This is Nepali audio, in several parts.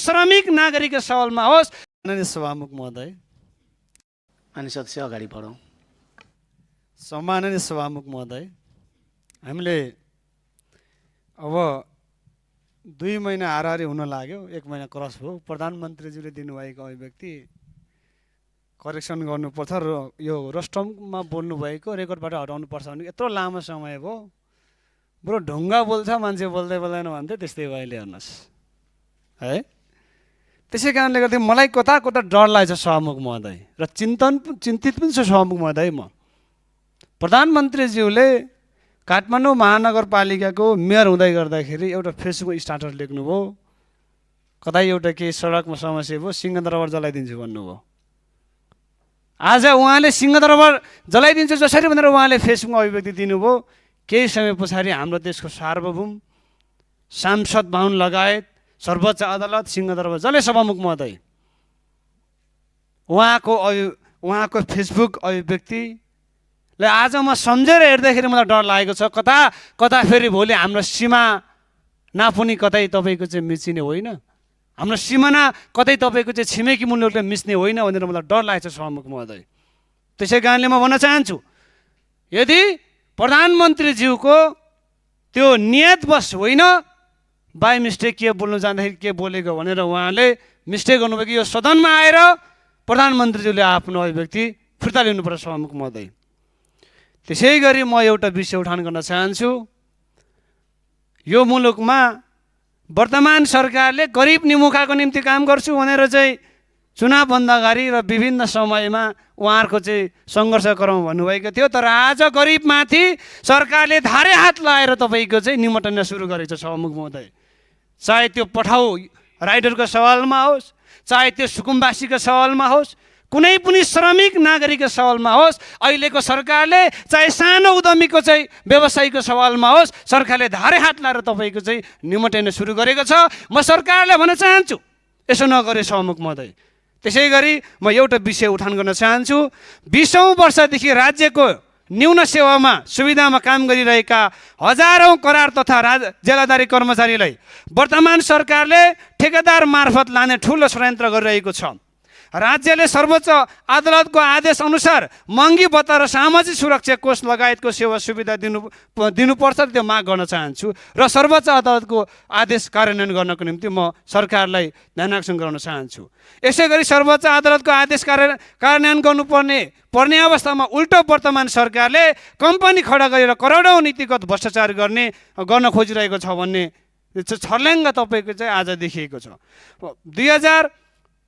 श्रमिक नागरिकको सवालमा होस्। माननीय सभामुख महोदय, माननीय सदस्य अगाडि बढौँ। सम्माननीय सभामुख महोदय, हामीले अब 2 महिना हाराहारी हुन लाग्यो, 1 महिना क्रस भयो। प्रधानमन्त्रीज्यूले दिनुभएको अभिव्यक्ति करेक्सन गर्नुपर्छ र यो रोस्टममा बोल्नुभएको रेकर्डबाट हटाउनुपर्छ भने यत्रो लामो समय भयो। बरु ढुङ्गा बोल्छ मान्छे बोल्दै बोल्दैन भन्थ्यो, त्यस्तै भयो अहिले हेर्नुहोस् है। त्यसै कारणले गर्दा मलाई कता कता डर लागेको छ सभामुख महोदय, र चिन्तित पनि छु सभामुख महोदय। म प्रधानमन्त्रीज्यूले काठमाडौँ महानगरपालिकाको मेयर हुँदै गर्दाखेरि एउटा फेसबुक स्टाटस लेख्नुभयो, कतै एउटा केही सडकमा समस्या भयो, सिंहदरबार जलाइदिन्छु भन्नुभयो। आज उहाँले सिंहदरबार जलाइदिन्छु जसरी भनेर उहाँले फेसबुकमा अभिव्यक्ति दिनुभयो। केही समय पछाडि हाम्रो देशको सार्वभौम सांसद बाहुन लगायत सर्वोच्च अदालत सिंहदरबार जले। सभामुख महोदय, उहाँको फेसबुक अभिव्यक्तिले आज म सम्झेर हेर्दाखेरि मलाई डर लागेको छ। कता फेरि भोलि हाम्रो सीमा नापुनी कतै तपाईँको चाहिँ मिचिने होइन, हाम्रो सिमाना कतै तपाईँको चाहिँ छिमेकी मुलुकले मिच्ने होइन भनेर मलाई डर लागेको छ सभामुख महोदय। त्यसै कारणले म भन्न चाहन्छु, यदि प्रधानमन्त्रीज्यूको त्यो नियतवश होइन, बाई मिस्टेक के बोल्नु जाँदाखेरि के बोलेको भनेर उहाँले मिस्टेक गर्नुभयो कि यो सदनमा आएर प्रधानमन्त्रीज्यूले आफ्नो अभिव्यक्ति फिर्ता लिनुपर्छ सभामुख महोदय। त्यसै गरी म एउटा विषय उठान गर्न चाहन्छु। यो मुलुकमा वर्तमान सरकारले गरिब निमुखाको निम्ति काम गर्छु भनेर चाहिँ चुनावभन्दा अगाडि र विभिन्न समयमा उहाँहरूको चाहिँ सङ्घर्ष गरौँ भन्नुभएको थियो। तर आज गरिबमाथि सरकारले धारे हात लाएर तपाईँको चाहिँ निमटन सुरु गरेको छ सभामुख महोदय। चाहे त्यो पठाउ राइडरको सवालमा होस्, चाहे त्यो सुकुम्बासीको सवालमा होस्, कुनै पनि श्रमिक नागरिकको सवालमा होस्, अहिलेको सरकारले चाहे सानो उद्यमीको चाहिँ व्यवसायीको सवालमा होस्, सरकारले धारे हात लाएर तपाईँको चाहिँ निमटन सुरु गरेको छ। म सरकारलाई भन्न चाहन्छु, यसो नगरे सभामुख महोदय। त्यसै गरी म एउटा विषय उठान गर्न चाहन्छु। 20औं वर्षदेखि राज्यको न्यून सेवामा सुविधामा काम गरिरहेका हजारौं करार तथा जेलादारी कर्मचारीलाई वर्तमान सरकारले ठेकेदार मार्फत लाने ठुलो षड्यन्त्र गरिरहेको छ। राज्यले सर्वोच्च अदालतको आदेश अनुसार महँगी भत्ता र सामाजिक सुरक्षा कोष लगायतको सेवा सुविधा दिनुपर्छ, त्यो माग गर्न चाहन्छु र सर्वोच्च अदालतको आदेश कार्यान्वयन गर्नको निम्ति म सरकारलाई ध्यानाकर्षण गराउन चाहन्छु। यसै गरी सर्वोच्च अदालतको आदेश कार्यान्वयन पर्ने अवस्थामा उल्टो वर्तमान सरकारले कम्पनी खडा गरेर करोडौं नीतिगत भ्रष्टाचार गर्न खोजिरहेको छ भन्ने छर्ल्याङ्ग तपाईँको चाहिँ आज देखिएको छ।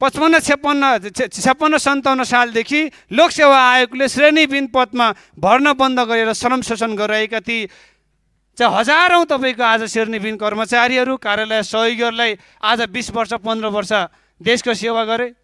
55-56-57 सालदेखि लोकसेवा आयोगले श्रेणीविहीन पदमा भर्ना बन्द गरेर श्रम शोषण गरिरहेका ती चाहिँ हजारौं तपाईँको आज श्रेणीविहीन कर्मचारीहरू कार्यालय सहयोगीहरूलाई आज 20 वर्ष 15 वर्ष देशको सेवा गरे।